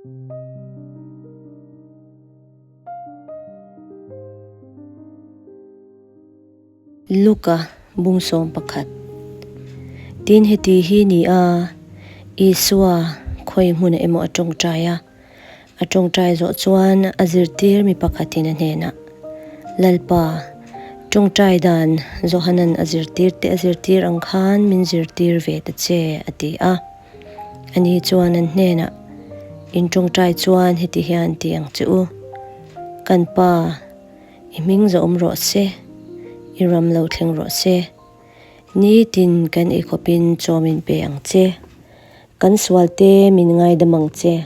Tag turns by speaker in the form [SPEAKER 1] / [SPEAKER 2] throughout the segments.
[SPEAKER 1] Luka bung 11. Tin heti hi ni a, Isua khawi hmunah emaw a tawngtai a. A tawngtai zawh chuan a zirtir mi pakhatin a hnenah, Lalpa, tawngtai dan Johanan a zirtir te a zirtir ang khan min zirtir ve ta che, a ti a. Ani chuan an hnenah, In tawngtai chuan heti hian ti ang che u, Kan Pa, I hming zawm rawh se, i ram lo thleng rawh se. Nitin kan ei khawpin chaw min pe ang che. Kan sualte min ngaidam ang che.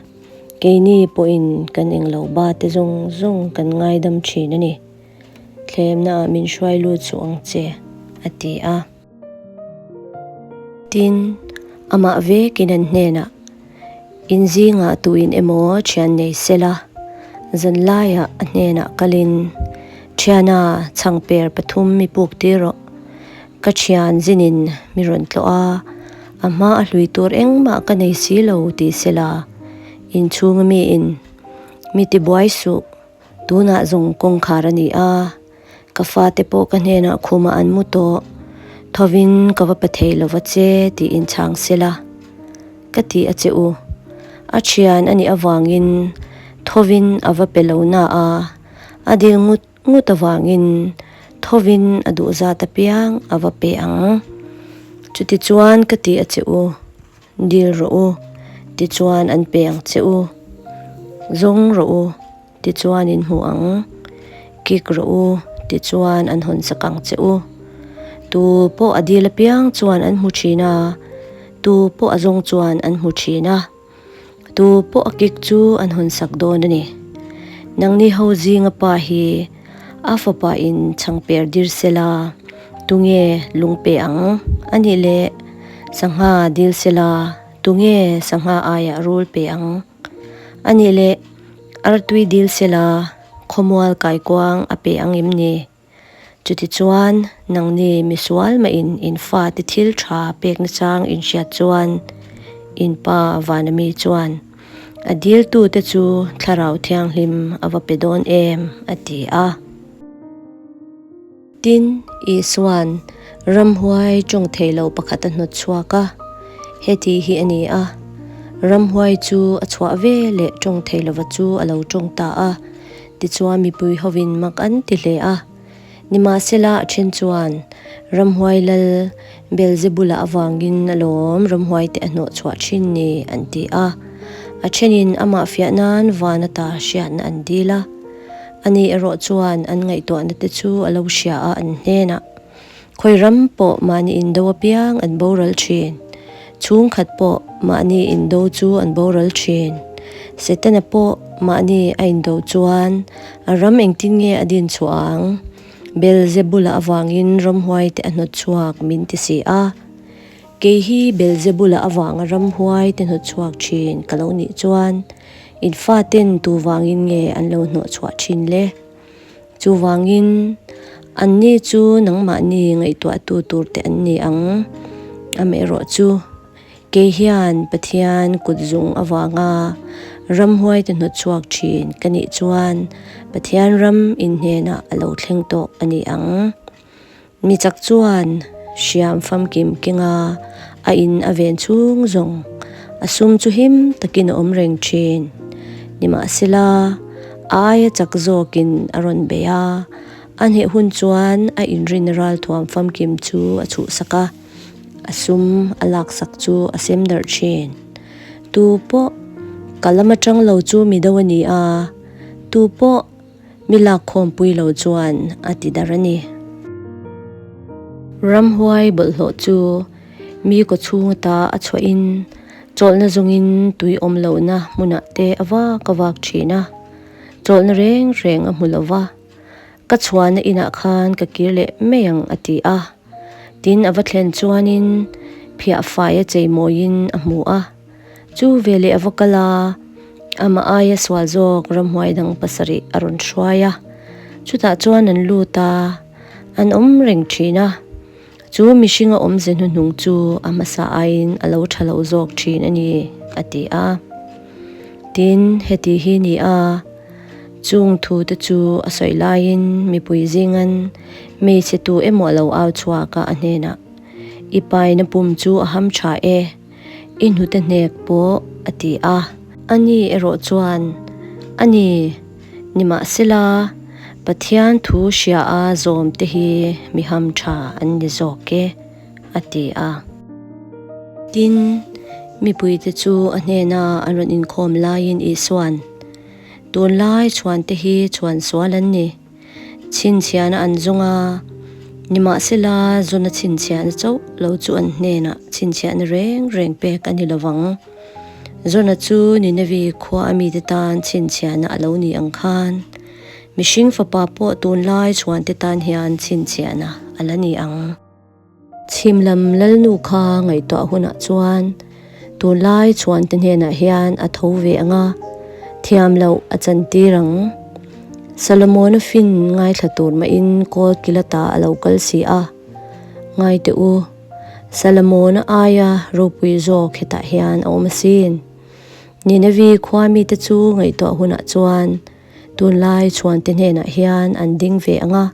[SPEAKER 1] Keini pawhin kan englo ba te zawng zawng kan ngaidam thin a ni. Thlemnaah min hruai lut suh ang che, a ti a. Tin, amah vekin an hnenah, In zingah tuin emaw thian nei sela, zanlaiah a hnenah kalin, Thiana chhangper pathum mi puk tir rawh. Ka thian zinin mi rawn tlawh a, a hma a hlui tur engmah ka nei si lo ti sela, inchhunga miin, Mi tibuai suh, tunah zawng kawngkhar a ni a, Ka fate pawh ka hnenah khumah an mu tawh, thovin ka va pe thei lova che tiin chhang sela ka ti a che u. A thian a nih avangin thovin a va pe lo na a, a dil ngut ngut avangin thovin a duh zat apiang a va pe ang. Chutichuan ka ti a che u, dil rawh u, tichuan an pe ang che u. Zawng rawh u. Tichuan in hmu ang, kik rawh u, tichuan an hawn sak ang che u. Tu pawh a dil apiang chuan an hmu thin a, tu pawh a zawng chuan an hmu thin a, tu pawh a kik chu an hawn sak dawn a ni. Nangni ho zinga pa hi a fapa in chhangper dir sela, tunge lung pe ang? A nih leh sangha dil sela, tunge sangha aiah rul pe ang? A nih leh, artui dil sela khawmual kaikuang a pe ang em ni? Chutichuan, nangni misual mahin in fate thil tha pek nachang in hriat chuan, in pa Vanami chuan a diltute chu Thlarau Thianghlim a va pe dawn em? a ti a. Tin, Isua'n ramhuai tawng thei lo pakhat a hnawt chhuak a, heti hi a ni a, ramhuai chu a chhuah ve leh tawng thei lova chu a lo tawng ta a, tichuan mipui hovin mak an ti hle a. Nimahsela a then chuan, Ramhuai lal Belzebula avangin alawm ramhuai te a hnawh chhuah thin ni, an ti a. A thenin amah fiah nan van ata hriatna an dil a. Ani erawh chuan an ngaihtuahna te chu a lo hria a an hnenah, Khawi ram pawh mahni indo apiang an boral thin. Chhungkhat pawh mahni indo chu an boral thin. Setana pawh mahni a indo chuan a ram engtin nge a din chhuah ang? Belzebula avangin ramhuai te a hnawt chhuak min ti si a. Kei hi Belzebula avanga ramhuai te hnawt chhuak thin ka lo nih chuan In faten tu vangin nge an lo hnawh chhuah thin le? Chuvangin, anni chu nangmahni ngaihtuahtu turte an ni ang. Amaherawh chu, kei hian Pathian kut zung avanga ramhuaite hnawt chhuak thin ka nih chuan Pathian ram in hnenah a lo thleng tawh a ni ang. Mi chak chuan hriam famkim kenga a in a ven chhung zawng a sum chu him takin a awm reng thin. Nimahsela, a aia chak zawkin a rawn bei a, a hneh hun chuan a inrin ralthuam famkim chu a chhuhsak a, a sum a laksak chu a sem darh thin. Tu pawh ka lam atang lo chu mi do a ni a, tu pawh Mi lakkhawmpui lo chuan a ti dar a ni. Ramhuai bawlhhlawh chu mi kawchhung ata a chhuahin chawlhna zawngin tui awm lohna hmunah te a vak a vak thin a, chawlhna reng reng a hmu lo va, ka chhuahna inah khan ka kir leh mai ang a ti a. Tin a va thlen chuanin phiah fai a cheimawiin a hmu a. Chu veleh a va kal a, amah aia sual zawk ramhuai dang pasarih a rawn hruai a, chutah chuan an lut a, an awm reng thin a. Chu mihringa awmze hnuhnung chu a hmasa aiin a lo tha lo zawk thin a ni, a ti a. Tin, heti hi ni a, chung thute chu a sawi laiin mipui zingan hmeichhe tu emaw a lo au chhuak a, a hnenah, I paina pum chu a ham tha e, i hnute hnek pawh, a ti a. Ani erawh chuan, A ni, nimahsela, Pathian thu hria a zawmte hi mi ham tha an ni zawk e. a ti a. Tin, mipuite chu a hnena an rawn inkhawm laiin Isua'n, Tunlai chhuante hi chhuan sual an ni. Chhinchhiahna an zawng a, nimahsela Jona chhinchhiahna chauh lo chu an hnenah chhinchhiahna reng reng pek a ni lo vang. Jona chu Ninevi khua a mite tan chhinchhiahna a lo ni ang khan, mihring fapa pawh tunlai chhuante tan hian chhinchhiahna a la ni ang. Chhim lam lalnu kha ngaihtuah hunah chuan tunlai chhuante hnenah hian a tho ve ang a, thiam loh a chantir ang. Solomona fin ngaithla tur mahin kawl kilata a lo kal si a, Ngai teh u, Solomona aia ropui zawk hetah hian a awm asin. Ninevi khua mite chu ngaihtuah hunah chuan Tunlai chhuante hnenah hian an ding ve ang a,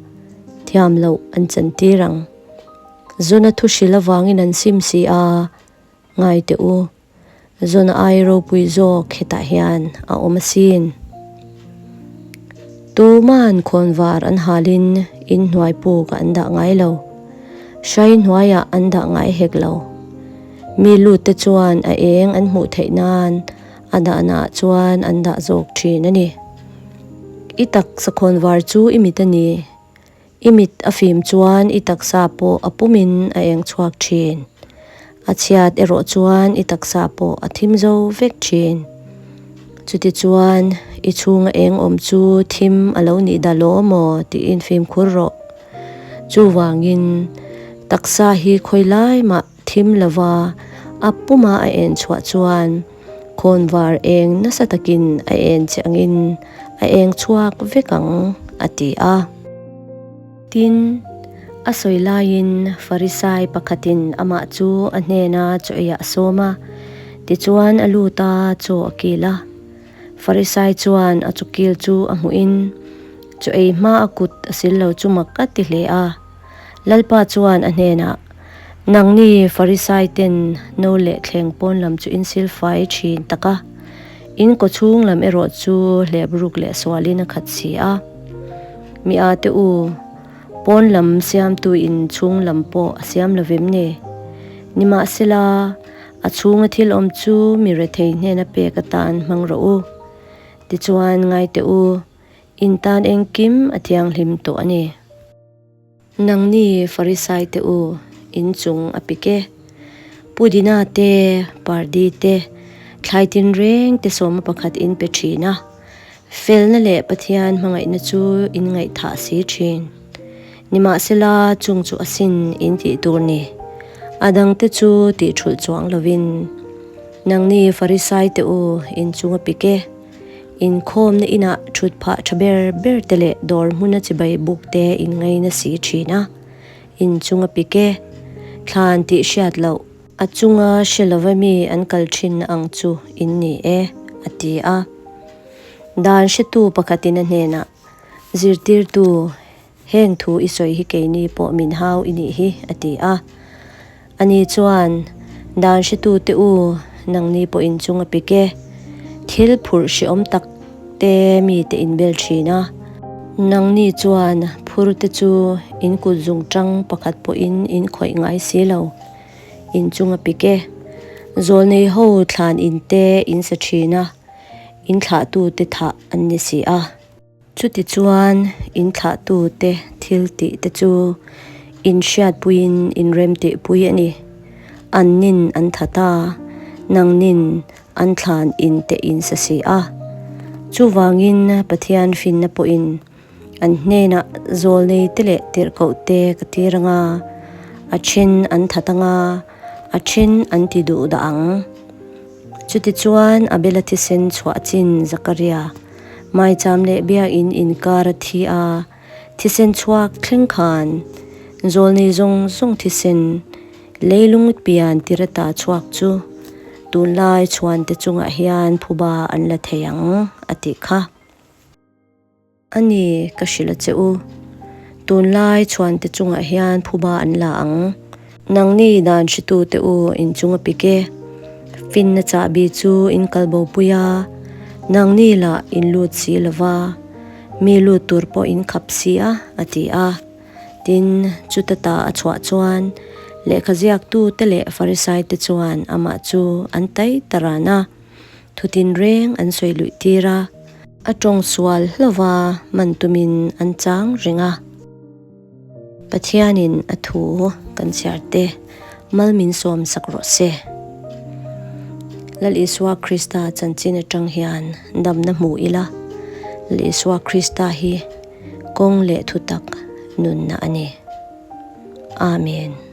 [SPEAKER 1] thiam loh an chantir ang. Zuna thu hrilh avangin an sim si a, ngai teh u, Zuna ai ropui zawk hetah hian a awm asin. Tuman khawnvar an halin inhnuai puk ah an dah ngai lo, hrai hnuaiah an dah ngai hek lo. Mi lut te chuan a eng an hmuh theih nan A dahnaah chuan an dah zawk thin a ni. I taksa khawnvar chu i mit a ni. I mit a fim chuan i taksa pawh a pumin a eng chhuak thin. A chhiat erawh chuan i taksa pawh a thim zo vek thin. Chutichuan i chhunga eng awm chu thim a lo nih dah lo maw tiin fimkhur rawh. Chuvangin taksa hi khawi lai mah Thim lova a puma a en chhuah chuan khawnvar eng nasa takin a en che angin a eng chhuak vek ang, a ti a. Tin, a sawi laiin Farisai pakhatin amah chu a hnena chaw eiah a sawm a, tichuan a lut a, chaw a kil a. Farisai chuan a chaw kil chu a hmuhin chaw ei hma a kut a sil lo chu mak a ti hle a. Lalpa chuan a hnenah, Nangni Farisai ten no leh thleng pawn lam chu in sil fai thin tak a, in kaw chhung lam erawh chu hlep ruk leh sualin a khat si a. Mi a te u, pawn lam siamtu in chhung lam pawh a siam lo vem ni? Nimahsela, a chhunga thil awm chu mi rethei hnena pek atan hmang rawh u. Tichuan, ngai teh u, in tan engkim a thianghlim tawh a ni. Nangni Farisai te u, in chung a pik e. Pudina te, pardi te, thlai tinreng te sawma pakhat in pe thin a. Felna leh Pathian hmangaihna chu in ngaihthah si thin. Nimahsela chung chu asin in tih tur ni. A dangte chu tih thulh chuang lovin. Nangni Farisai te u, in chung a pik e. Inkhawmna inah thut phah tha ber ber te leh dawr hmuna chibai buk te in ngaina si thin a, in chunga pik e, thlan tih hriat loh, a chunga hre lova mi an kal thin ang chu in ni e, a ti a. Dan hretu pakhatin a hnenah, Zirtirtu, Heng thu i sawi hi keini pawh min hau i nih hi, a ti a. Ani chuan, Dan hretute u, nangni pawh in chung a pik e. Thil phurh hrehawm tak te mite in bel thin a. Nangni chuan phurte chu in kut zungtang pakhat pawhin in khawih ngai si lo, in chung a pik e. Zawlnei ho thlan in te in sa thin a, in thlahtute thah an ni si a. Chutichuan, in thlahtute thil tih te chu in hriatpuiin in remtihpui a ni. An nin an that a, nang nin an thlan in te in sa si a. Chuvangin Pathian finna pawhin an hnenah zawlnei te leh tirhkoh te ka tir ang a, a then an that ang a, a then an ti duh dah ang. Chutichuan Abela thisen chhuah chin Zakaria, Maicham leh Biakinn inkar a thi a, thisen chhuak thleng khan zawlnei zawng zawng thisen leilung pian tirata chhuak chu Tunlai chhuante chungah hian phuba an la thei ang, a tih kha. A ni, ka hrilh a che u. Tunlai chhuante chungah hian phuba an la ang. Nangni dan hritute u inchung a pik e. Finna chahbi chu in kal bopui a, nangni lah in lut si lo va, mi lut tur pawh in khap si a, a ti a. Tin, chuta ta a chhuah chuan lehkha ziaktute leh Farisaite chuan amah chu an tai ta ran a. Thutin reng an sawi luih tir a. A tawng sual hlauva man tumin an chang reng a. Pathianin a thu kan chhiar te mal min sawm sak rawh se. Lal Isua Krista chanchin atang hian damna hmu ila, Lal Isua Krista hi kawng leh thutak nunna a ni. Amen.